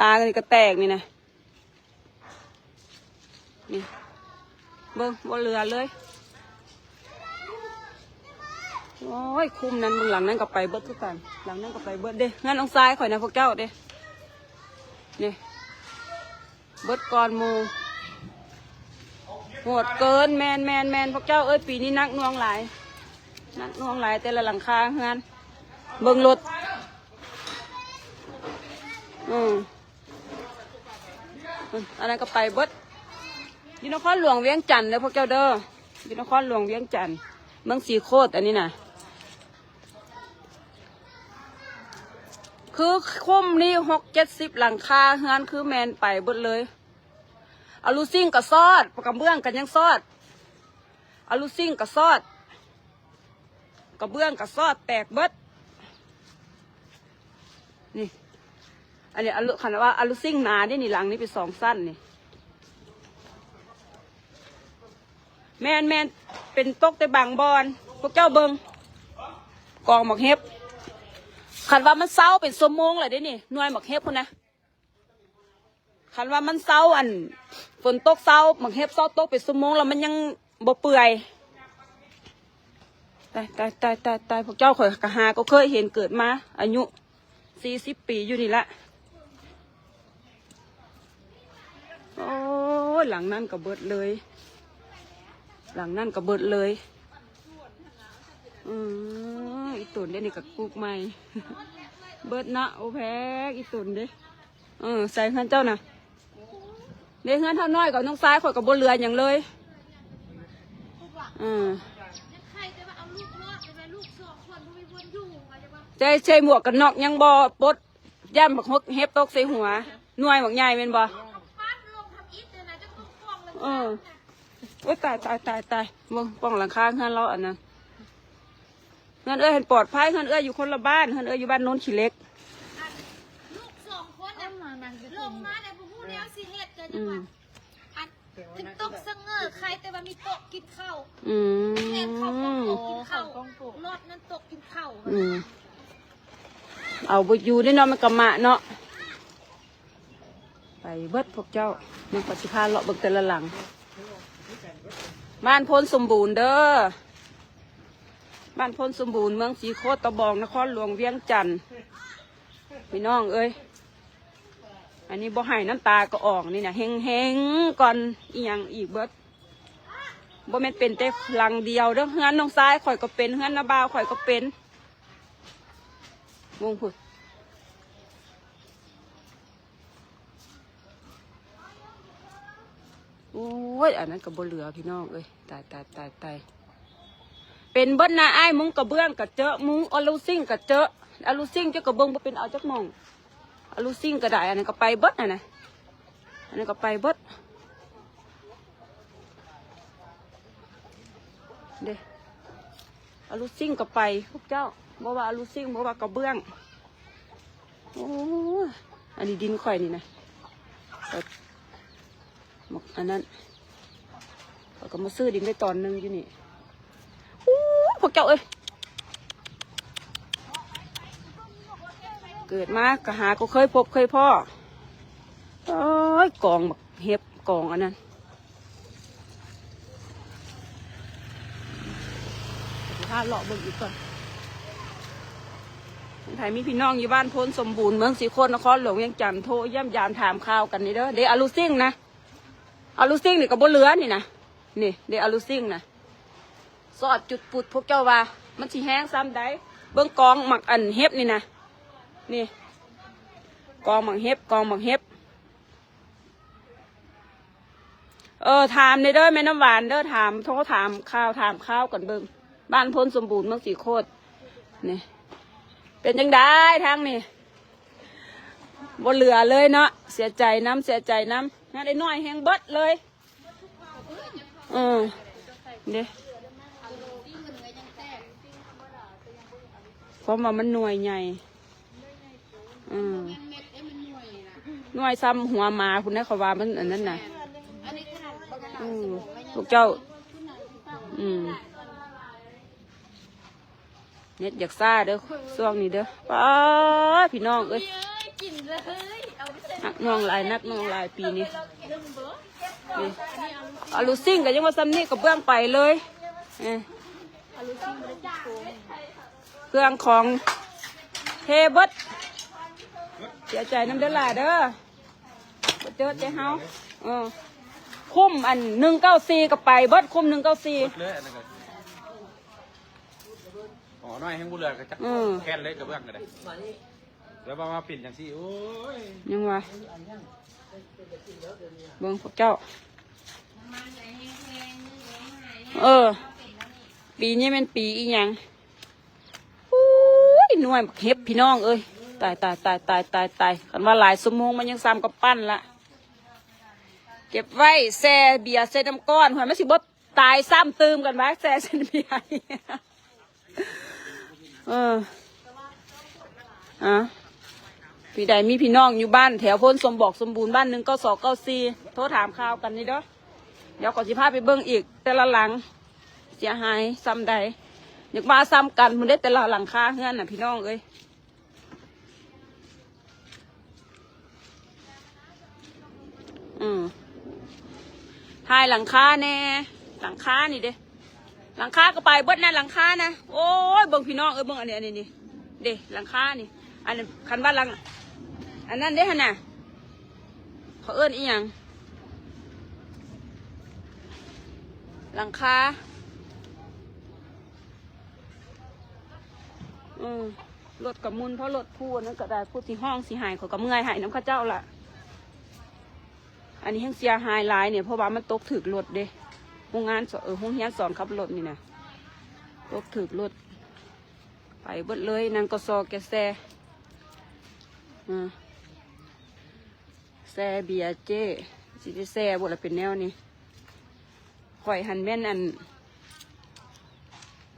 ຕານີ້ກໍແຕກນີ້ນະ ນີ້ ເບິ່ງ ບໍ່ເຫຼືອເລີຍ. ໂອ້ຍ ຄຸ້ມນັ້ນ ເບິ່ງຫຼັງນັ້ນກໍໄປເບິດຄືກັນ ຫຼັງນັ້ນກໍໄປເບິດເດ້. ເຮືອນນ້ອງຊາຍຂ້ອຍນະ ພວກເຈົ້າເດ້ ນີ້ ເບິດກ່ອນໝູ່. ໂຫດເກີນ ແມ່ນໆໆ ພວກເຈົ້າເອີຍ ປີນີ້ໜັກໜ່ວງຫຼາຍ ໜັກໜ່ວງຫຼາຍ ແຕ່ລະຫຼັງຄາເຮືອນ. ເບິ່ງລົດ ອືມ ອັນນັ້ນກໍໄປເບິດ. ຢູ່ນະຄອນຫຼວງວຽງຈັນເດີພວກເຈົ້າເດີ ຢູ່ນະຄອນຫຼວງວຽງຈັນ ເມືອງສີໂຄດ ອັນນີ້ນະ. ຄືຄຸ້ມນີ້ ຫົກເຈັດສິບຫຼັງຄາເຮືອນ ຄືແມ່ນໄປເບິດເລີຍ. ອາລູຊິງກໍຊອດ ກະເບື້ອງກໍຍັງຊອດ ອາລູຊິງກໍຊອດ ກະເບື້ອງກໍຊອດ ແຕກເບິດ. ນີ້ ອັນນີ້ອາລູ ຄັນວ່າອາລູຊິງໜາເດ້ນີ້ ຫຼັງນີ້ເປັນສອງຊັ້ນນີ້. ແມ່ນໆ ເປັນຕົກແຕ່ບາງບ່ອນ ພວກເຈົ້າເບິ່ງ ກອງໝາກເຫັບ ຄັນວ່າມັນເຊົາເປັນຊົ່ວໂມງແລ້ວເດ້ນີ້ ໜ່ວຍໝາກເຫັບພຸ້ນນະ. ຄັນວ່າມັນເຊົາ ອັນ ຝົນຕົກເຊົາ ໝາກເຫັບເຊົາຕົກເປັນຊົ່ວໂມງແລ້ວ ມັນຍັງບໍ່ເປື່ອຍ. ຕາຍ ຕາຍ ຕາຍ ຕາຍ ຕາຍ ພວກເຈົ້າ ຂ້ອຍກໍຫາກໍເຄີຍເຫັນ ເກີດມາອາຍຸສີ່ສິບປີຢູ່ນີ້ລະ. ໂອ້ຍ ຫຼັງນັ້ນກໍເບິດເລີຍ ຫຼັງນັ້ນກໍເບິດເລີຍ. ອືມ ອີ່ຕົນເດ້ນີ້ກໍປຸກໃໝ່ ເບິດເນາະ. ໂອ້ ແພງ ອີ່ຕົນເດ້. ເອີ ໃສ່ເຮືອນເຈົ້ານະ ເດ້ ເຮືອນເຮົານ້ອຍກວ່ານ້ອງຊາຍຂ້ອຍກໍບໍ່ເຫຼືອຫຍັງເລີຍ. ເອີ ໃສ່ ໃສ່ໝວກກັນນັອກຍັງບໍ່ປົດ ຢ້ານບັກເຫັບຕົກໃສ່ຫົວ ໜ່ວຍບັກໃຫຍ່ແມ່ນບໍ່? ເອີ ໂອ້ຍ ຕາຍ ຕາຍ ຕາຍ ຕາຍ ເບິ່ງປ່ອງຫຼັງຄາເຮືອນລາວອັນນັ້ນ. ເຮືອນເອື້ອຍຫັ້ນປອດໄພ ເຮືອນເອື້ອຍຢູ່ຄົນລະບ້ານ ເຮືອນເອື້ອຍຢູ່ບ້ານໂນນຂີ້ເຫຼັກ. ອັນ ລູກສອງຄົນນະ ລົງມາແລ້ວບໍ່ຮູ້ແນວຊິເຮັດ ກໍຍັງວ່າ ອັນ ເຖິງຕົກສະເຫງີໄຄ ແຕ່ວ່າມີໂຕະກິນເຂົ້າ. ອືມ ແມ່ນເຂົ້າຂອງໂຕະກິນເຂົ້າ ລອດນັ້ນໂຕະກິນເຂົ້າ. ອືມ ເອົາບໍ່ຢູ່ເດ້ເນາະ ມັນກະມະເນາະ. ໄປເບິດພວກເຈົ້າ ມັນກໍຊິພາເລາະເບິ່ງແຕ່ລະຫຼັງ. ບ້ານໂພນສົມບູນເດີ ບ້ານໂພນສົມບູນ ເມືອງສີໂຄດຕະບອງ ນະຄອນຫຼວງວຽງຈັນ ພີ່ນ້ອງເອີຍ. ອັນນີ້ບໍ່ໄຫ້ນ້ຳຕາກໍອອກນີ້ນະ ເຮັງໆ ກ່ອນອີ່ຫຍັງອີກເບິດ. ບໍ່ແມ່ນເປັນແຕ່ຫຼັງດຽວເດີ ເຮືອນນ້ອງຊາຍຂ້ອຍກໍເປັນ ເຮືອນນ້າບ່າວຂ້ອຍກໍເປັນ. ເບິ່ງພຸ້ນ ໂອ້ຍ ອັນນັ້ນກໍບໍ່ເຫຼືອພີ່ນ້ອງເອີຍ ຕາຍ ຕາຍ ຕາຍ ຕາຍ. ເປັນເບິດນະ ອ້າຍ ມຸງກະເບື້ອງກະເຈີະ ມຸງອາລູຊິງກະເຈີະ ອາລູຊິງເຈົ້າກໍເບິ່ງບໍ່ເປັນເອົາຈັກໝ່ອງ. ອາລູຊິງກໍໄດ້ ອັນນັ້ນກໍໄປເບິດຫັ້ນນະ ອັນນັ້ນກໍໄປເບິດເດ້. ອາລູຊິງກໍໄປພວກເຈົ້າ ບໍ່ວ່າອາລູຊິງ ບໍ່ວ່າກະເບື້ອງ. ໂອ້ຍ ອັນນີ້ດິນຂ້ອຍນີ້ນະ ແບບ ໝາກອັນນັ້ນ ຂ້ອຍກໍມາຊື້ດິນໄດ້ຕອນໜຶ່ງຢູ່ນີ້. ໂອ້ຍ ພວກເຈົ້າເອີຍ ເກີດມາກໍຫາກໍເຄີຍພົບເຄີຍພໍ້. ໂອ້ຍ ກອງໝາກເຫັບ ກອງອັນນັ້ນ ພາເລາະເບິ່ງອີກກ່ອນ. ໃຜມີພີ່ນ້ອງຢູ່ບ້ານໂພນສົມບູນ ເມືອງສີໂຄດ ນະຄອນຫຼວງວຽງຈັນ ໂທຢ້ຽມຢາມຖາມຂ່າວກັນນີ້ເດີ. ເດ້ ອາລູຊິງນະ ອາລູຊິງນີ້ກໍບໍ່ເຫຼືອນີ້ນະ ນີ້ເດ້ ອາລູຊິງນະ ຊອດຈຸດປຸດ. ພວກເຈົ້າວ່າມັນຊິແຮງສ່ຳໃດ? ເບິ່ງກອງໝາກອັນເຫັບນີ້ນະ ນີ້ ກອງໝາກເຫັບ ກອງໝາກເຫັບ. ເອີ ຖາມແດ່ເດີ ແມ່ນ້ຳຫວານເດີ ຖາມ ໂທຖາມຂ່າວ ຖາມຂ່າວກັນເບິ່ງ ບ້ານໂພນສົມບູນ ເມືອງສີໂຄດ ນີ້ ເປັນຈັ່ງໃດທາງນີ້? ບໍ່ເຫຼືອເລີຍເນາະ ເສຍໃຈນຳ ເສຍໃຈນຳ. ງານໄອ້ນ້ອຍແຮງເບິດເລີຍ. ເອີ ເດ້ ຄວາມວ່າມັນໜ່ວຍໃຫຍ່. ອືມ ໜ່ວຍສ່ຳຫົວໝາພຸ້ນນະ ເຂົາວ່າມັນອັນນັ້ນນະ. ອືມ ພວກເຈົ້າ ອືມ ເນັດຢາກຊ້າເດີຊ່ວງນີ້ເດີ. ປ້າ ພີ່ນ້ອງເອີຍ ກິນເລີຍ. ໜັກໜ່ວງຫຼາຍ ໜັກໜ່ວງຫຼາຍປີນີ້. ນີ້ ອາລູຊິງກໍຍັງວ່າສ່ຳນີ້ ກະເບື້ອງໄປເລີຍ. ເອີ ເຄື່ອງຂອງເທເບິດ. ເສຍໃຈນຳເດີຫຼ້າເດີ ບໍ່ເຈີເດເຮົາ. ເອີ ຄຸ້ມອັນໜຶ່ງເກົ້າສີ່ກໍໄປເບິດ, ຄຸ້ມໜຶ່ງເກົ້າສີ່. ເບິດເລີຍ ອັນນັ້ນກໍ ອໍ ນ້ອຍແຮງບໍ່ເຫຼືອ ກໍຈັກ ອືມ ແຄນເລີຍ ກະເບື້ອງກໍໄດ້. ແລ້ວວ່າມາເປັນຈັ່ງຊີ້ ໂອ້ຍ ຍັງວ່າ ເບິ່ງພວກເຈົ້າ. ເອີ ປີນີ້ແມ່ນປີອີ່ຫຍັງ? ໂອ້ຍ ໜ່ວຍບັກເຫັບພີ່ນ້ອງເອີຍ. ຕາຍ ຕາຍ ຕາຍ ຕາຍ ຕາຍ ຕາຍ. ຄັນວ່າຫຼາຍຊົ່ວໂມງມັນຍັງສ່ຳກັບປັ້ນລະ. ເກັບໄວ້ແຊ່ເບຍໃສ່ນ້ຳກ້ອນ ຫວຍ ມັນຊິບໍ່ຕາຍຊ້ຳຕື່ມກັນວ່າ ແຊ່ໃສ່ເບຍ. ເອີ ອ່າ ຜູ້ໃດມີພີ່ນ້ອງຢູ່ບ້ານແຖວໂພນສົມບອກສົມບູນ ບ້ານໜຶ່ງເກົ້າສອງເກົ້າສີ່ ໂທຖາມຂ່າວກັນນີ້ເດີ. ດຽວກໍຊິພາໄປເບິ່ງອີກ ແຕ່ລະຫຼັງເສຍຫາຍສ່ຳໃດ. ຢາກວ່າສ່ຳກັນພຸ້ນເດ້ ແຕ່ລະຫຼັງຄາເຮືອນນະ ພີ່ນ້ອງເອີຍ. ອືມ ຖ່າຍຫຼັງຄາແດ່ ຫຼັງຄານີ້ເດ້ ຫຼັງຄາກໍໄປເບິດນະ ຫຼັງຄານະ. ໂອ້ຍ ເບິ່ງພີ່ນ້ອງເອີຍ ເບິ່ງອັນນີ້ ອັນນີ້ນີ້ເດ້ ຫຼັງຄານີ້. ອັນນັ້ນ ຄັນວ່າຫຼັງ ອັນນັ້ນເດ້ຫັ້ນນະ ເຂົາເອີ້ນອີ່ຫຍັງ ຫຼັງຄາ. ອືມ ລົດກະໝຸ່ນ ເພາະລົດຜູ້ນັ້ນກະໄດ້ ຜູ້ຊິຮ້ອງຊິໄຫ້ ຂ້ອຍກະເມື່ອຍໄຫ້ນຳເຂົາເຈົ້າລະ. ອັນນີ້ແຮງເສຍຫາຍຫຼາຍນີ້ ເພາະວ່າມັນຕົກຖືກລົດເດ້ ໂຮງງານ ເອີ ໂຮງຮຽນສອນຂັບລົດນີ້ນະ ຕົກຖືກລົດ ໄປເບິດເລີຍ. ນັ້ນກໍຊໍແກແຊ ອາ ແຊ່ເບຍເຈ້ ຊິໄດ້ແຊ່ບໍ່ລະ ເປັນແນວນີ້. ຂ້ອຍຫັ້ນແມ່ນອັນ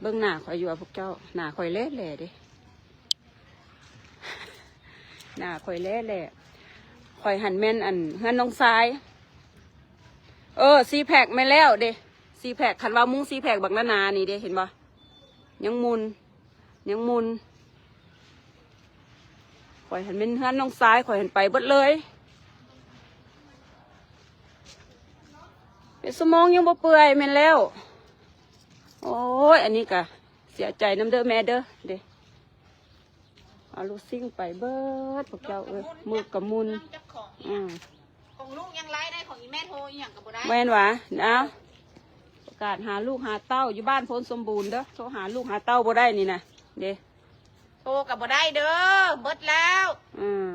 ເບິ່ງໜ້າຂ້ອຍຢູ່ວ່າພວກເຈົ້າ ໜ້າຂ້ອຍແຫຼະແຫຼະເດ້ ໜ້າຂ້ອຍແຫຼະແຫຼະ. ຂ້ອຍຫັ້ນແມ່ນອັນເຮືອນນ້ອງຊາຍ ເອີ ຊີແພັກແມ່ນແລ້ວເດ້ ຊີແພັກ. ຄັນວ່າມຸງຊີແພັກບັກໜາໆນີ້ເດ້ ເຫັນບໍ່ ຍັງໝຸ່ນ ຍັງໝຸ່ນ. ຂ້ອຍຫັ້ນແມ່ນເຮືອນນ້ອງຊາຍ ຂ້ອຍຫັ້ນໄປເບິດເລີຍ. ເປັນຊົ່ວໂມງຍັງບໍ່ເປື່ອຍ ແມ່ນແລ້ວ. ໂອ້ຍ ອັນນີ້ກະເສຍໃຈນຳເດີແມ່ເດີ ເດ້ ເອົາລູກຊິງໄປເບິດ ພວກເຈົ້າເອີຍ ມືກະໝຸ່ນ. ອືມ ຂອງລູກຍັງໄລໄດ້ ຂອງອີແມ່ໂທອີ່ຫຍັງກໍບໍ່ໄດ້ ແມ່ນຫວາ? ເອົາ ປະກາດຫາລູກຫາເຕົ້າຢູ່ບ້ານໂພນສົມບູນເດີ ໂທຫາລູກຫາເຕົ້າບໍ່ໄດ້ນີ້ນະ ເດ້ ໂທກໍບໍ່ໄດ້ເດີ ເບິດແລ້ວ. ອືມ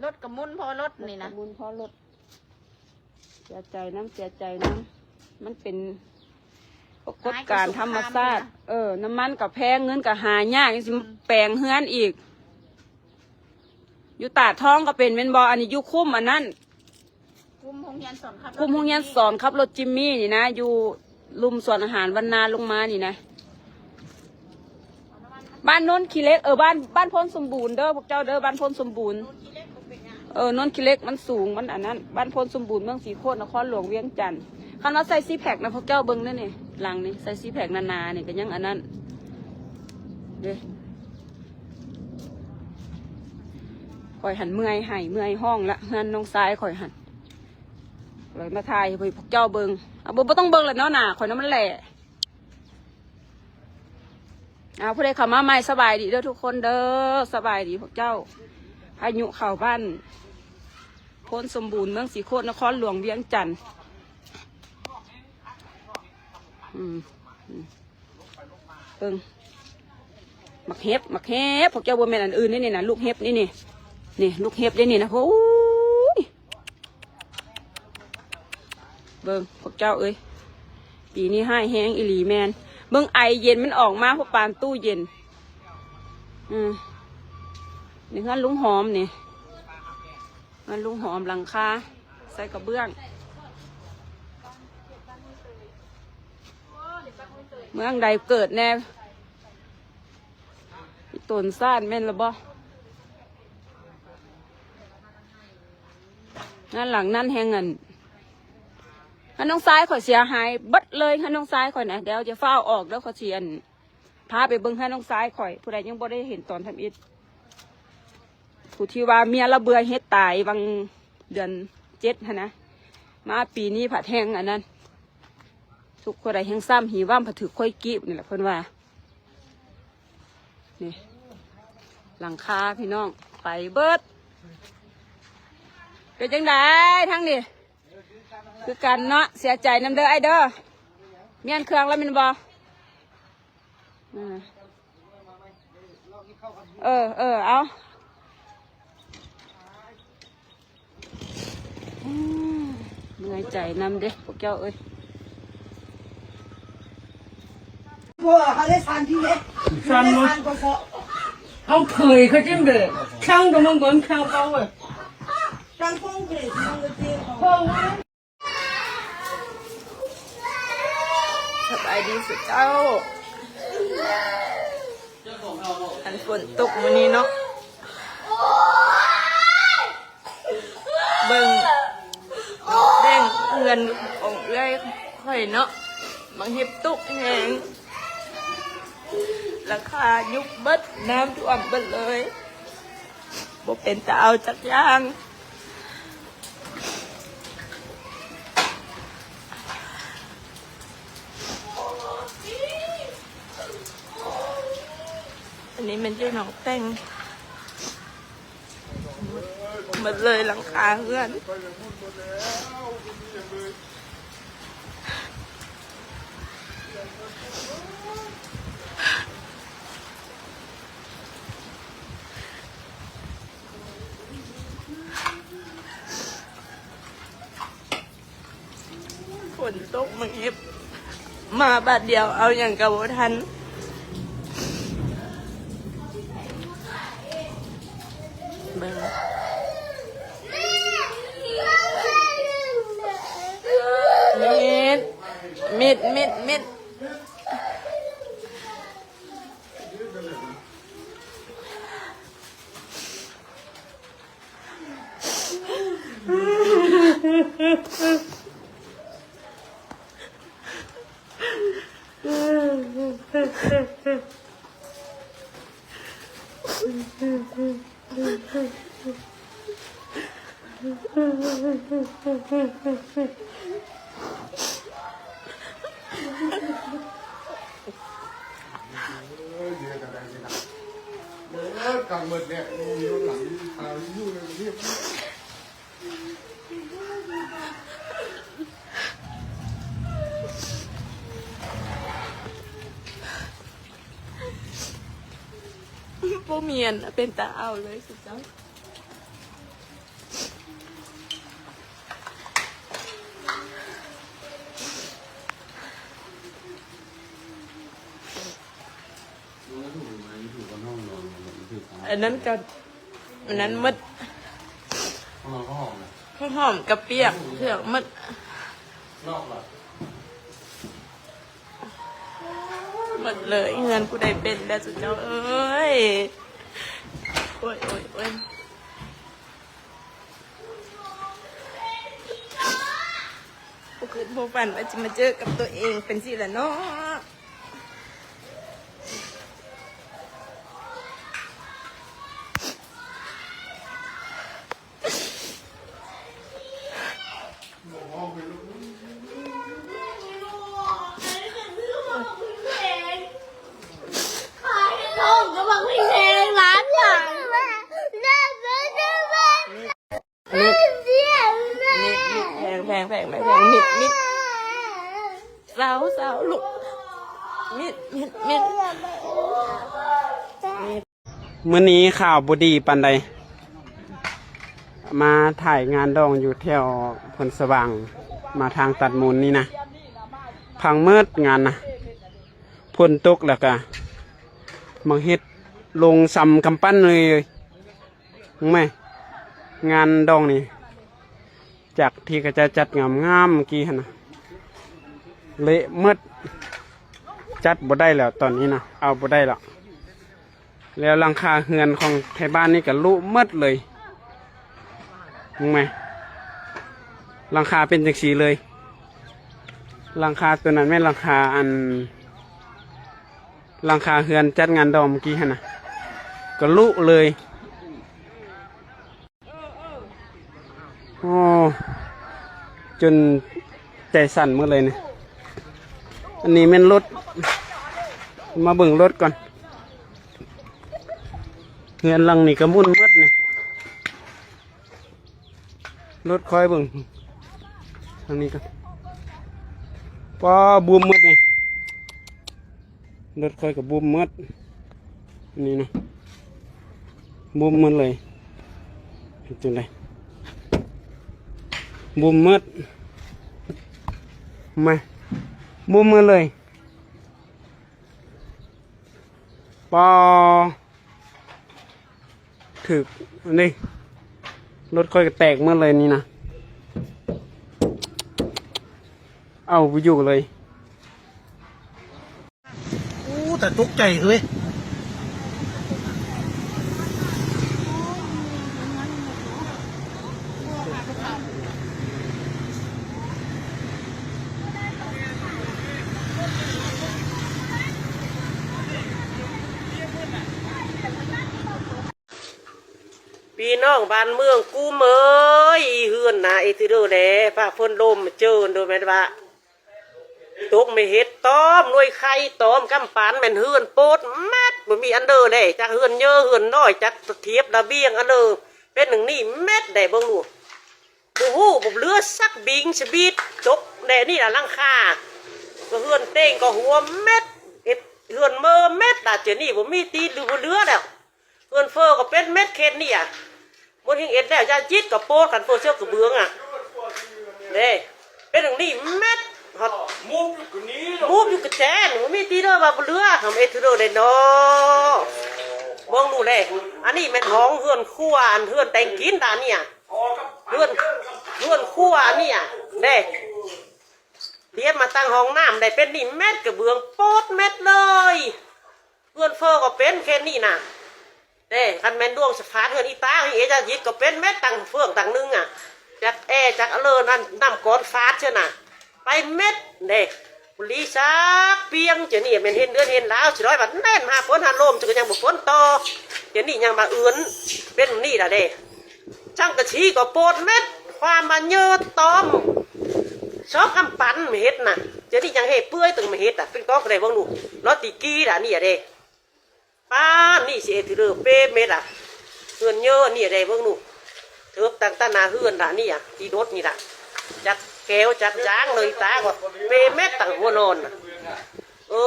ລົດກະໝຸ່ນພໍລົດນີ້ນະ ລົດກະໝຸ່ນພໍລົດ. ເສຍໃຈນຳ ເສຍໃຈນຳ ມັນເປັນປາກົດການທຳມະຊາດ. ເອີ ນ້ຳມັນກໍແພງ ເງິນກໍຫາຍາກ ຍັງຊິ ອືມ ແປງເຮືອນອີກ. ຢູ່ຕາດທອງກໍເປັນແມ່ນບໍ່? ອັນນີ້ຢູ່ຄຸ້ມອັນນັ້ນ ຄຸ້ມໂຮງຮຽນສອນຂັບ ຄຸ້ມໂຮງຮຽນສອນຂັບລົດຈິມມີນີ້ນະ ຢູ່ລຸ່ມສວນອາຫານວັນນາລົງມານີ້ນະ. ບ້ານໂນນຂີ້ເຫຼັກ ເອີ ບ້ານ ບ້ານໂພນສົມບູນເດີພວກເຈົ້າເດີ ບ້ານໂພນສົມບູນ. ເອີ ໂນນຂີ້ເຫຼັກມັນສູງ ມັນອັນນັ້ນ. ບ້ານໂພນສົມບູນ ເມືອງສີໂຄດ ນະຄອນຫຼວງວຽງຈັນ. ຄັນວ່າໃສ່ຊີແພັກນະ ພວກເຈົ້າເບິ່ງເດີນີ້ ຫຼັງນີ້ ໃສ່ຊີແພັກໜາໆນີ້ ກໍຍັງອັນນັ້ນເດ້. ຂ້ອຍຫັ້ນເມື່ອຍໄຫ້ເມື່ອຍຮ້ອງລະ ເຮືອນນ້ອງຊາຍຂ້ອຍຫັ້ນ. ເລີຍມາຖ່າຍໃຫ້ພວກເຈົ້າເບິ່ງ. ເອົາ ບໍ່ ບໍ່ຕ້ອງເບິ່ງລະເນາະ ໜ້າຂ້ອຍນະມັນແຫຼະ. ເອົາ ຜູ້ໃດເຂົ້າມາໃໝ່ ສະບາຍດີເດີທຸກຄົນເດີ ສະບາຍດີພວກເຈົ້າ. ພາຍຸເຂົ້າບ້ານໂພນສົມບູນ ເມືອງສີໂຄດ ນະຄອນຫຼວງວຽງຈັນ. ອືມ ອືມ ເບິ່ງ ໝາກເຫັບ ໝາກເຫັບ ພວກເຈົ້າ ບໍ່ແມ່ນອັນອື່ນເດ້ນີ້ນະ ລູກເຫັບນີ້ນີ້ ນີ້ລູກເຫັບເດ້ນີ້ນະ. ໂອ້ຍ ເບິ່ງພວກເຈົ້າເອີຍ ປີນີ້ຮ້າຍແຮງອີ່ຫຼີແມ່ນ. ເບິ່ງໄອເຢັນມັນອອກມາ ພວກປານຕູ້ເຢັນ. ອືມ ນີ້ເຮືອນລຸງຫອມນີ້ ເຮືອນລຸງຫອມ ຫຼັງຄາໃສ່ກະເບື້ອງ. ເມືອງໃດເກີດແດ່? ອີ່ຕົນຊາດແມ່ນລະບໍ່? ງານຫຼັງນັ້ນແຮງອັນ ເຮືອນນ້ອງຊາຍຂ້ອຍເສຍຫາຍເບິດເລີຍ ເຮືອນນ້ອງຊາຍຂ້ອຍນະ. ດຽວຈະຟ້າວອອກເດີ ຂ້ອຍຊິອັນ ພາໄປເບິ່ງເຮືອນນ້ອງຊາຍຂ້ອຍ ຜູ້ໃດຍັງບໍ່ໄດ້ເຫັນຕອນທຳອິດ. ຜູ້ທີ່ວ່າເມຍລະເບື່ອເຮັດຕາຍຫວ່າງເດືອນເຈັດຫັ້ນນະ ມາປີນີ້ພັດແຮ່ງອັນນັ້ນ ທຸກຄົນໄດ້ແຮ່ງຊ້ຳຮີວຳ ພັດຖືກຂ້ອຍກີບນີ້ແຫຼະເພິ່ນວ່າ. ນີ້ຫຼັງຄາພີ່ນ້ອງ ໄປເບິດ. ເປັນຈັ່ງໃດທາງນີ້? ຄືກັນເນາະ ເສຍໃຈນຳເດີອ້າຍເດີ. ມ້ຽນເຄື່ອງແລ້ວແມ່ນບໍ່? ເອີ ເອີ ເອົາ ເມື່ອຍໃຈນຳເດ້ພວກເຈົ້າເອີຍ. ສັ່ນບໍ່? ເຮົາເຜີຍເຂົາຈັ່ງເດີ ຊ່າງກໍມັນກໍຊ່າງເຂົາເວີຍ ຊ່າງຄົງເຜຍມັນກໍເຈເຂົາ. ສະບາຍດີສູ່ເຈົ້າ. ອັນຝົນຕົກມື້ນີ້ເນາະ ເບິ່ງແດງເຮືອນຂອງເອື້ອຍຂ້ອຍເນາະ ບັກເຫັບຕົກແຮງ ຫຼັງຄາຍຸບເບິດ ນ້ຳຖ້ວມເບິດເລີຍ ບໍ່ເປັນຕາເອົາຈັກຢ່າງ. ອັນນີ້ແມ່ນຢູ່ໜອງແຕ່ງ ໝົດເລີຍຫຼັງຄາເຮືອນ. ຝົນຕົກມາເກັບ ມາບາດດຽວເອົາຫຍັງກໍບໍ່ທັນ. ເບິ່ງ ມິດ ມິດ ມິດ ມິດ. ບໍ່ມີອັນເປັນຕາເອົາເລີຍຊຸເຈົ້າ. ອັນນັ້ນກໍ ອັນນັ້ນໝົດ ຫອມກະປຽກເຜືອກໝົດ. ໝົດເລີຍ ເຮືອນຜູ້ໃດເປັນແດ່ຊຸເຈົ້າເອີຍ. ໂອ້ຍ ໂອ້ຍ ໂອ້ຍ ບໍ່ຄິດບໍ່ຝັນວ່າຊິມາເຈີກັບຕົວເອງເປັນຊີ້ລະເນາະ. ມິດ ມິດ ມິດ ແພງ ແພງ ແພງ ມິດ ມິດ ເຊົາ ເຊົາ ລູກ ມິດ ມິດ ມິດ. ມື້ນີ້ຂ່າວບໍ່ດີປານໃດ ມາຖ່າຍງານດອງຢູ່ແຖວໂພນສະຫວ່າງ ມາທາງຕັດມູນນີ້ນະ ພັງໝົດງານນະ ຝົນຕົກແລ້ວກະ ໝາກເຫັດລົງຊຳກຳປັ້ນເລີຍ. ແມ່ ງານດອງນີ້ ຈາກທີ່ເຂົາເຈົ້າຈັດງາມໆເມື່ອກີ້ຫັ້ນນະ ເລະໝົດ ຈັດບໍ່ໄດ້ແລ້ວຕອນນີ້ນະ ເອົາບໍ່ໄດ້ແລ້ວ. ແລ້ວຫຼັງຄາເຮືອນຂອງໄທບ້ານນີ້ກະລຸໝົດເລີຍ ແມ່ ຫຼັງຄາເປັນຈັ່ງຊີ້ເລີຍ. ຫຼັງຄາໂຕນັ້ນແມ່ນຫຼັງຄາອັນ ຫຼັງຄາເຮືອນຈັດງານດອງເມື່ອກີ້ຫັ້ນນະ ກະລຸເລີຍ. ໂອ້ ຈົນໃຈສັ່ນໝົດເລີຍນີ້. ອັນນີ້ແມ່ນລົດ ມາເບິ່ງລົດກ່ອນ. ເຮືອນຫຼັງນີ້ກໍໝຸ່ນໝົດນີ້. ລົດຂ້ອຍເບິ່ງທາງນີ້ກ່ອນ. ປ້າ ບວມໝົດນີ້. ລົດຂ້ອຍກໍບວມໝົດ ນີ້ນະ ບວມໝົດເລີຍ. ເຮັດຈັ່ງໃດ? ບວມໝົດ ມາ ບວມໝົດເລີຍ. ປ້າ ຖືກອັນນີ້ ລົດຂ້ອຍກໍແຕກໝົດເລີຍນີ້ນະ. ເອົາບໍ່ຢູ່ເລີຍ. ໂອ້ ແຕ່ຕົກໃຈເຮີ້ຍ. ພີ່ນ້ອງບ້ານເມືອງກຸມເອີຍ ເຮືອນນາເອທີເດີແດ່ ຟ້າຝົນລົມເຈີນໂດຍແມ່ນວ່າ ຕົກແມ່ເຫັດຕອມ ໜ່ວຍໄຂ່ຕອມ ກຳປານແມ່ນເຮືອນໂປດແມັດ ບໍ່ມີອັນເດີແລ ຈັກເຮືອນເຍີເຮືອນນ້ອຍ ຈັກທຽບລະບຽງອັນເດີ ເປັນໜຶ່ງນີ້ແມັດໄດ໋ ເບິ່ງດູ ບໍ່ຮູ້ບໍ່ເຫຼືອສັກບິງສະບີດ ຕົກແດ່ນີ້ລະຫຼັງຄາ ກໍເຮືອນເຕັງກໍຫົວແມັດ ເຮັດເຮືອນເມີແມັດລະ ຈະນີ້ບໍ່ມີຕີຫຼືບໍ່ເຫຼືອແລ້ວ. ເຮືອນເຟີກໍເປັນເມັດເຂດນີ້ອະ ໝົດແຮງເອັດແລ້ວ ຢາຈິດກໍໂປດ ຄັນເຟີເຊືອກກະເບື້ອງອະ ເດ້ ເປັນຫຍັງນີ້ເມັດ ຮອດ ມູບຢູ່ກະແຈນ ບໍ່ມີຕີເດີວ່າບໍ່ເຫຼືອ ທຳເອັດເທື່ອເດີເນາະ ເບິ່ງດູແລ ອັນນີ້ແມ່ນຫ້ອງເຮືອນຄົວ ອັນເຮືອນແຕ່ງກິນດານີ້ອະ ເຮືອນ ເຮືອນຄົວອັນນີ້ອະ ເດ້ ຕຽມມາຕັ້ງຫ້ອງນ້ຳ ໄດ້ເປັນນີ້ເມັດ ກະເບື້ອງໂປດເມັດເລີຍ. ເຮືອນເຟີກໍເປັນເຂດນີ້ນະ ເດ້ ຄັນແມ່ນດວງສະຟາດເຮືອນອີຕາ ເອຈາຢິດກໍເປັນເມັດ ຕັ້ງເຟືອງຕັ້ງໜຶ່ງອະ ຈັກແອຈັກອະເລີນັ້ນ ນ້ຳກ້ອນຟາດເທື່ອນະ ໄປເມັດເດ້ ບໍ່ລີສັກປຽງ ຈະນີ້ແມ່ນເຫັນເດືອນເຫັນລາວ ຊິຮ້ອຍບາດແໜ້ນ ຫາຝົນຫາລົມ ຈະກໍຍັງບໍ່ຝົນຕໍ່ ຈະນີ້ຍັງມາເອື້ອນ ເປັນນີ້ລະເດ້ ສັງກະສີກໍໂປດເມັດ ຄວາມມາເຍີ້ຕອມ ຊອກກຳປັ່ນມາເຮັດນະ ຈະນີ້ຍັງເຮເປື່ອຍ ຕຶງມາເຮັດອະ ເປັນກອງກໍໄດ້ເບິ່ງດູ ລອດຕີກີລະ ນີ້ອະເດ້ ປານນີ້ຊິເຮັດເດີເປເມັດອະ ເຮືອນເຍີ້ນີ້ໄດ້ເບິ່ງດູ ເທີບຕັ້ງຕາໜ້າເຮືອນລະ ນີ້ອະ ທີ່ໂດດນີ້ລະ ຈັກແກວຈັກຢາງເລີຍ ຕາກໍເປເມັດຕັ້ງຫົວນອນນະ ເອີ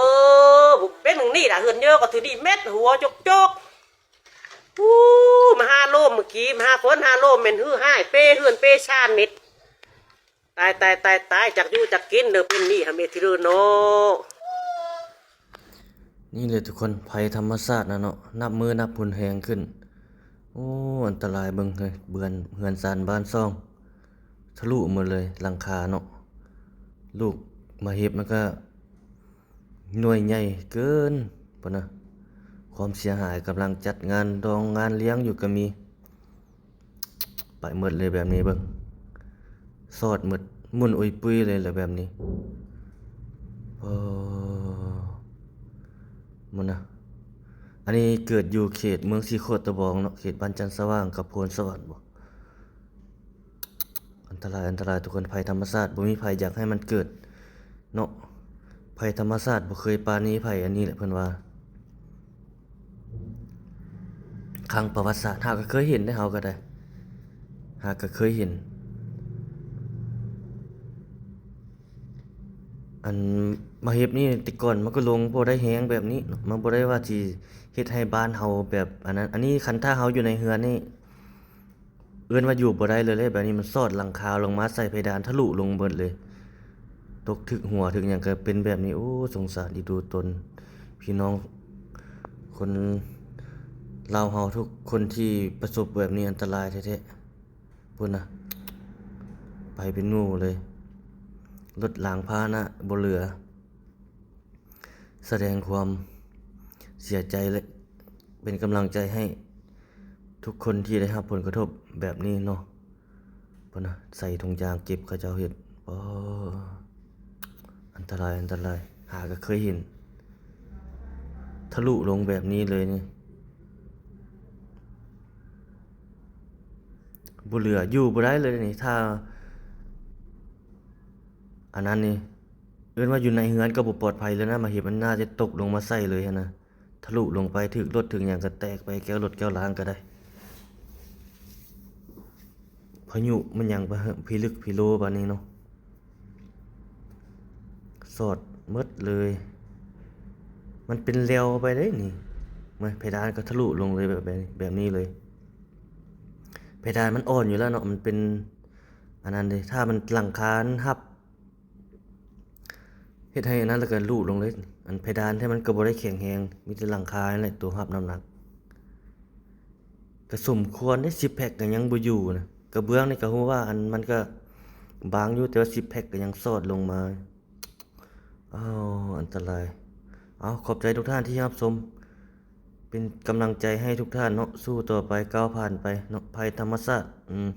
ເປັນໜຶ່ງນີ້ລະ ເຮືອນເຍີ້ກໍຖືນີ້ເມັດ ຫົວຈົກໆ ປູ ມະຫາລົມ ມື້ກີ້ມະຫາຝົນຫາລົມ ແມ່ນຮືຮ້າຍ ເປເຮືອນເປຊານເມັດ. ຕາຍ ຕາຍ ຕາຍ ຕາຍ ຈັກຢູ່ຈັກກິນເດີ ເປັນນີ້ຫາເມທີເດີເນາະ. ນີ້ແຫຼະທຸກຄົນ ໄພທຳມະຊາດນະເນາະ ນັບມື້ນັບຮຸນແຮງຂຶ້ນ. ໂອ້ ອັນຕະລາຍ ເບິ່ງເຮີຍ ເບືອນເຮືອນຊານບ້ານຊ່ອງ ທະລຸໝົດເລີຍ ຫຼັງຄາເນາະ. ລູກມາເຫັບມັນກະໜ່ວຍໃຫຍ່ເກີນພຸ້ນນະ. ຄວາມເສຍຫາຍ ກຳລັງຈັດງານດອງງານລ້ຽງຢູ່ກະມີ. ໄປໝົດເລີຍແບບນີ້ເບິ່ງ ຊອດໝົດ ໝຸ່ນອຸຍປຸຍເລີຍແຫຼະແບບນີ້. ໂອ້ ໝຸ່ນນະ ອັນນີ້ເກີດຢູ່ເຂດເມືອງສີໂຄດຕະບອງເນາະ ເຂດບ້ານຈັນສະຫວ່າງກັບໂພນສະຫວັນບໍ? ອັນຕະລາຍ ອັນຕະລາຍທຸກຄົນ ໄພທຳມະຊາດ ບໍ່ມີໃຜຢາກໃຫ້ມັນເກີດເນາະ. ໄພທຳມະຊາດບໍ່ເຄີຍປານີໄຜ ອັນນີ້ແຫຼະເພິ່ນວ່າ ຄັ້ງປະຫວັດສາດ ຫາກະເຄີຍເຫັນເດ້ ເຮົາກະໄດ້ ຫາກະເຄີຍເຫັນ. ອັນມາເຫັບນີ້ ແຕ່ກ່ອນມັນກະລົງບໍ່ໄດ້ແຮງແບບນີ້ເນາະ ມັນບໍ່ໄດ້ວ່າຊິເຮັດໃຫ້ບ້ານເຮົາແບບອັນນັ້ນ ອັນນີ້ຄັນຖ້າເຮົາຢູ່ໃນເຮືອນນີ້ ເອີ້ນວ່າຢູ່ບໍ່ໄດ້ເລີຍເດ້ ແບບນີ້ມັນຊອດຫຼັງຄາລົງມາໃສ່ເພດານ ທະລຸລົງເບິດເລີຍ. ຕົກຖືກຫົວຖືກຫຍັງກະເປັນແບບນີ້. ໂອ້ ສົງສານອີ່ດູຕົນ ພີ່ນ້ອງຄົນລາວເຮົາທຸກຄົນທີ່ປະສົບແບບນີ້ ອັນຕະລາຍແທ້ໆ ພຸ້ນນະ. ໄປເປັນໝູ່ເລີຍ ລົດລາງພາຫະນະບໍ່ເຫຼືອ. ສະແດງຄວາມເສຍໃຈ ແລະ ເປັນກຳລັງໃຈໃຫ້ທຸກຄົນທີ່ໄດ້ຮັບຜົນກະທົບແບບນີ້ເນາະ. ພຸ້ນນະ ໃສ່ຖົງຢາງເກັບ ເຂົາເຈົ້າເຮັດ. ອໍ ອັນຕະລາຍ ອັນຕະລາຍ ຫາກະເຄີຍເຫັນ ທະລຸລົງແບບນີ້ເລີຍນີ້. ບໍ່ເຫຼືອ ຢູ່ບໍ່ໄດ້ເລີຍນີ້. ຖ້າອັນນັ້ນນີ້ ເອີ້ນວ່າຢູ່ໃນເຮືອນກໍບໍ່ປອດໄພແລ້ວນະ, ໝາກເຫັບມັນໜ້າຈະຕົກລົງມາໃສ່ເລີຍຫັ້ນນະ, ທະລຸລົງໄປ ຖືກລົດຖືກຫຍັງກໍແຕກໄປ, ແກ້ວລົດແກ້ວລາງກໍໄດ້. ພາຍຸມັນຫຍັງ ພິລຶກພິໂລບາດນີ້ເນາະ, ສອດໝົດເລີຍ. ມັນເປັນແລວໄປເດ້ນີ້, ມາ ເພດານກໍທະລຸລົງເລີຍ ແບບ ແບບນີ້ເລີຍ. ເພດານມັນອ່ອນຢູ່ແລ້ວເນາະ, ມັນເປັນອັນນັ້ນເດ້. ຖ້າມັນ ຫຼັງຄາມັນຮັບ ເຮັດໃຫ້ອັນນັ້ນ ແລ້ວກໍຫຼຸລົງເລີຍ. ອັນເພດານແທ້ມັນກໍບໍ່ໄດ້ແຂງແຮງ, ມີແຕ່ຫຼັງຄານັ້ນແຫຼະ ຕົວຮັບນ້ຳໜັກ. ກໍສົມຄວນເດ້, ສິບແພັກກໍຍັງບໍ່ຢູ່ນະ. ກະເບື້ອງນີ້ກໍຮູ້ວ່າອັນ ມັນກໍບາງຢູ່, ແຕ່ວ່າສິບແພັກກໍຍັງສອດລົງມາ. ອ້າວ ອັນຕະລາຍ. ເອົາ ຂອບໃຈທຸກທ່ານທີ່ຮັບຊົມ, ເປັນກຳລັງໃຈໃຫ້ທຸກທ່ານເນາະ, ສູ້ຕໍ່ໄປ ກ້າວຜ່ານໄປເນາະ, ໄພທຳມະຊາດ. ອືມ.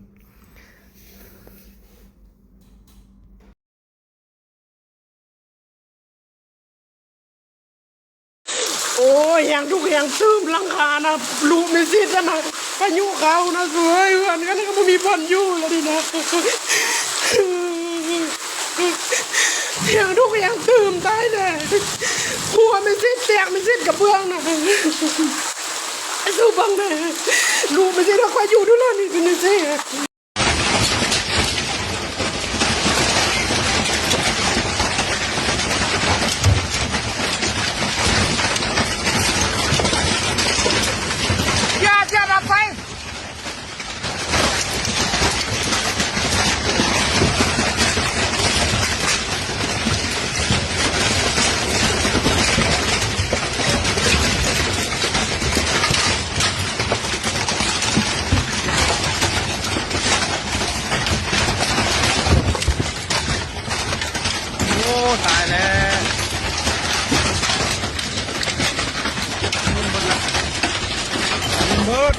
ໂອ້ຍ ແຮງທຸກແຮງຕື່ມ ຫຼັງຄານະ ລຸແມ່ນຊິດຫັ້ນນະ, ພາຍຸເຂົ້ານະ ສວຍ ເຮືອນກັນກໍບໍ່ມີບ່ອນຢູ່ແລ້ວນີ້ນະ. ແຮງທຸກແຮງຕື່ມ ຕາຍແລ້ວ. ຄົວແມ່ນຊິດແຕກ ແມ່ນຊິດກະເບື້ອງນະ, ສູ້ເບິ່ງແດ່. ລຸແມ່ນຊິດວ່າຂ້ອຍຢູ່ດູລະນີ້ ເປັນຈັ່ງຊີ້. ໂອ້ ຕາຍແລ້ວ ໝຸ່ນເບິດລະ ໝຸ່ນເບິດ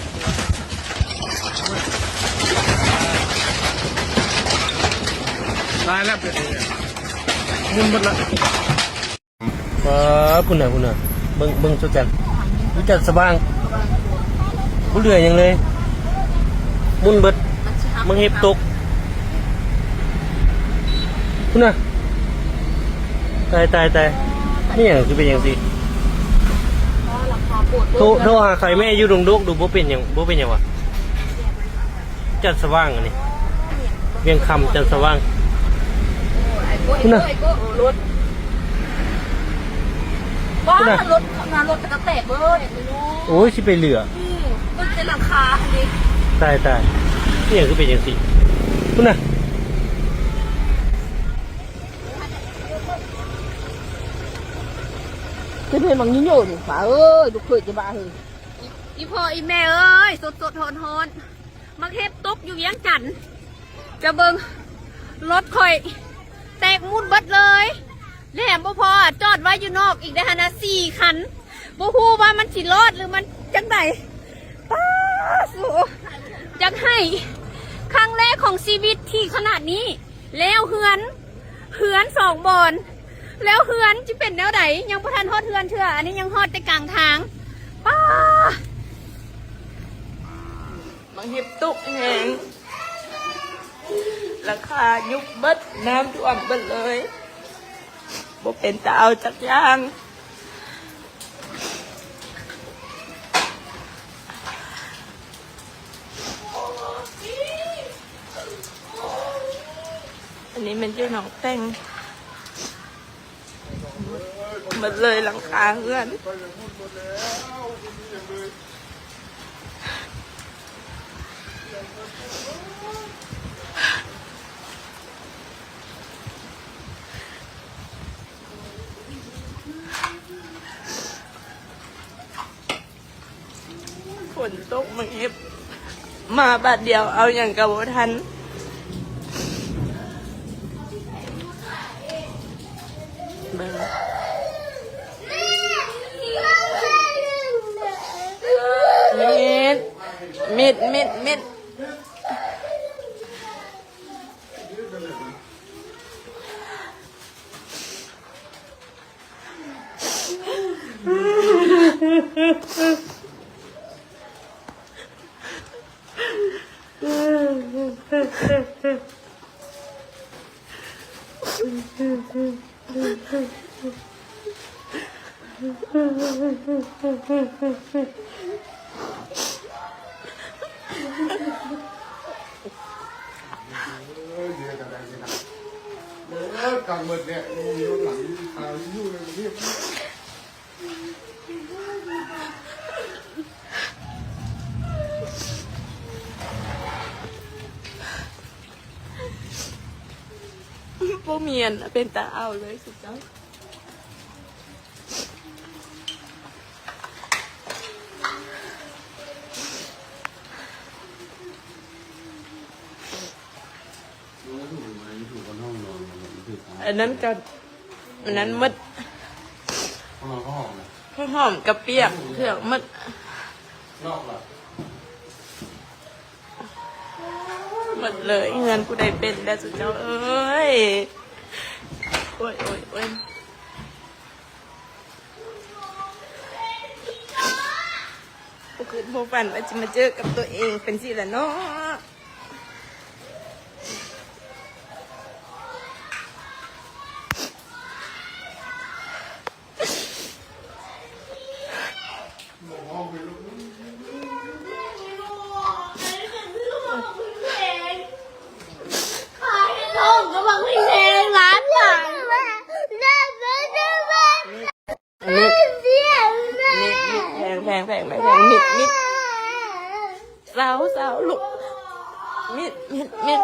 ຕາຍແລ້ວ ເປັນຫຍັງ ໝຸ່ນເບິດລະ. ເອີ ພຸ້ນນະ ພຸ້ນນະ ເບິ່ງ ເບິ່ງສຸດຈັນ ສຸດຈັນສະຫວ່າງ ບໍ່ເຫຼືອຫຍັງເລີຍ ໝຸ່ນເບິດ ໝາກເຫັບຕົກ ພຸ້ນນະ ຕາຍ ຕາຍ ຕາຍ ແມ່ນຫຍັງຄືເປັນຈັ່ງຊີ້ ໂທ ໂທຫາໃຄແມ່ຢູ່ດົງໂດກດູ ບໍ່ເປັນຫຍັງ ບໍ່ເປັນຫຍັງຫວາ? ຈັນສະຫວ່າງອັນນີ້ ວຽງຄຳຈັນສະຫວ່າງ ພຸ້ນນະ ລົດ ພຸ້ນນະ ລົດ ລົດກະແຕກເບິດ ໂອ້ຍ ຊິໄປເຫຼືອ ອືມ ເບິ່ງແຕ່ຫຼັງຄາຫັ້ນເດ ຕາຍ ຕາຍ ອີຫຍັງຄືເປັນຈັ່ງຊີ້ ພຸ້ນນະ ເປັນເຫັນບັກຍິໂຍນີ້ ປ້າເອີຍ ລູກເຂີຍຈະບ້າເຮີ ອີ່ພໍ່ອີ່ແມ່ເອີຍ ສົດໆ ຮ້ອນໆ ໝາກເຫັບຕົກຢູ່ວຽງຈັນ ຈະເບິ່ງ ລົດຂ້ອຍແຕກໝຸ່ນເບິດເລີຍ ແຖມບໍ່ພໍ ຈອດໄວ້ຢູ່ນອກອີກເດ້ຫັ້ນນະ ສີ່ຄັນ ບໍ່ຮູ້ວ່າມັນຊິລອດ ຫຼື ມັນຈັ່ງໃດ ປ້າໂສ ຢາກໄຫ້ ຄັ້ງແລກຂອງຊີວິດທີ່ຂະໜາດນີ້ ແລ້ວເຮືອນ ເຮືອນສອງບ່ອນ ແລ້ວເຮືອນຊິເປັນແນວໃດ ຍັງບໍ່ທັນຮອດເຮືອນເທື່ອ ອັນນີ້ຍັງຮອດແຕ່ກາງທາງ ປ້າ ໝາກເຫັບຕົກແຮງ ຫຼັງຄາຍຸບເບິດ ນ້ຳຖ້ວມເບິດເລີຍ ບໍ່ເປັນຕາເອົາຈັກຢ່າງ ອັນນີ້ແມ່ນຢູ່ໜອງແຕ່ງ ໝົດເລີຍຫຼັງຄາເຮືອນ ຝົນຕົກ ໝາກເຫັບມາບາດດຽວ ເອົາຫຍັງກໍບໍ່ທັນ ເບິ່ງ ມິດ ມິດ ມິດ ມິດ. ເ ບໍ່ມີອັນເປັນຕາເອົາເລີຍສຸເຈົ້າ. ອັນນັ້ນກໍ ອັນນັ້ນໝົດ ຫອມກະປຽກເຄື່ອງໝົດ ໝົດເລີຍ. ເຮືອນຜູ້ໃດເປັນແດ່ສຸເຈົ້າເອີຍ. ໂອ້ຍ ໂອ້ຍ ໂອ້ຍ. ບໍ່ຄິດບໍ່ຝັນວ່າຊິມາເຈີກັບຕົວເອງເປັນຊີ້ລະເນາະ. ມິດ ມິດ ມິດ ແພງ ແພງ ແພງ ມິດ ມິດ ເຊົາ ເຊົາລູກ ມິດ ມິດ ມິດ.